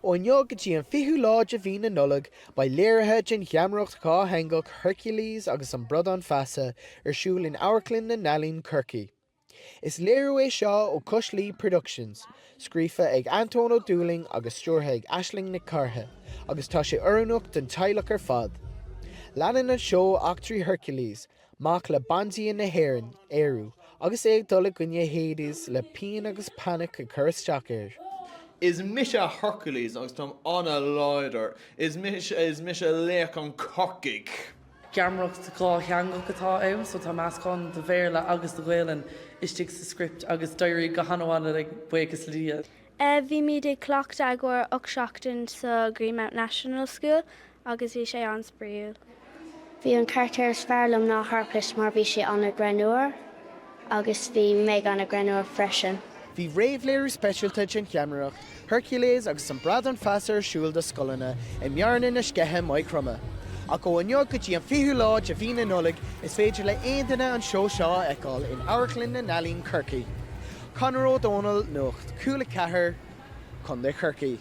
Ó inniu go dtí an 20ú lá de mhí na Nollag, beidh léirithe den gheamaireacht dhátheangach Hercules agus an Bradán Feasa ar siúl in Amharclann na nEalaíon, Corcaigh. Is léiriú é seo ó Cois Laoi Productions, scríofa ag Antóin Ó Dúlaing agus stiúrtha ag Aisling Nic Cártha, agus tá sé oiriúnach don teaghlach ar fad. Leanann an seó eachtraí Hercules, Mac le bandia na hÉireann, Ériu, agus é ag dul i gcoinne Hades le pian agus fainic ag cur isteach air. Is mise Hercules agus táim an-láidir. Is mise is mise laoch an Chorcaigh. Geamaireacht dhátheangach atá ann so tá meascán de Bhéarla agus de Ghaelainn istigh sa script agus d'éirigh go han-mhaith linn, buíochas le Dia. Bhímid ag cleachtadh i gcomhair 8 seachtain sa Greenmount National School agus bhí sé an-spraíúil. Bhí an carachtar is fearr liom ná Harpalus mar bhí sé an-greannmhar agus bhí Meg an-greannmhar freisin. Bhí réamhléiriú speisialta den gheamaireacht Hercules agus an Bradán Feasa ar siúl do scoileanna i mBearna na Sceiche, Maigh Chromtha. Ach ó inniu go dtí an 20ú lá de mhí na Nollag is féidir le aon duine an seó seo a fheiceáil in Amharclann na nEalaíon, Corcaigh. Conor Ó Dónaill, Nuacht Cúla 4, Contae Chorcaí.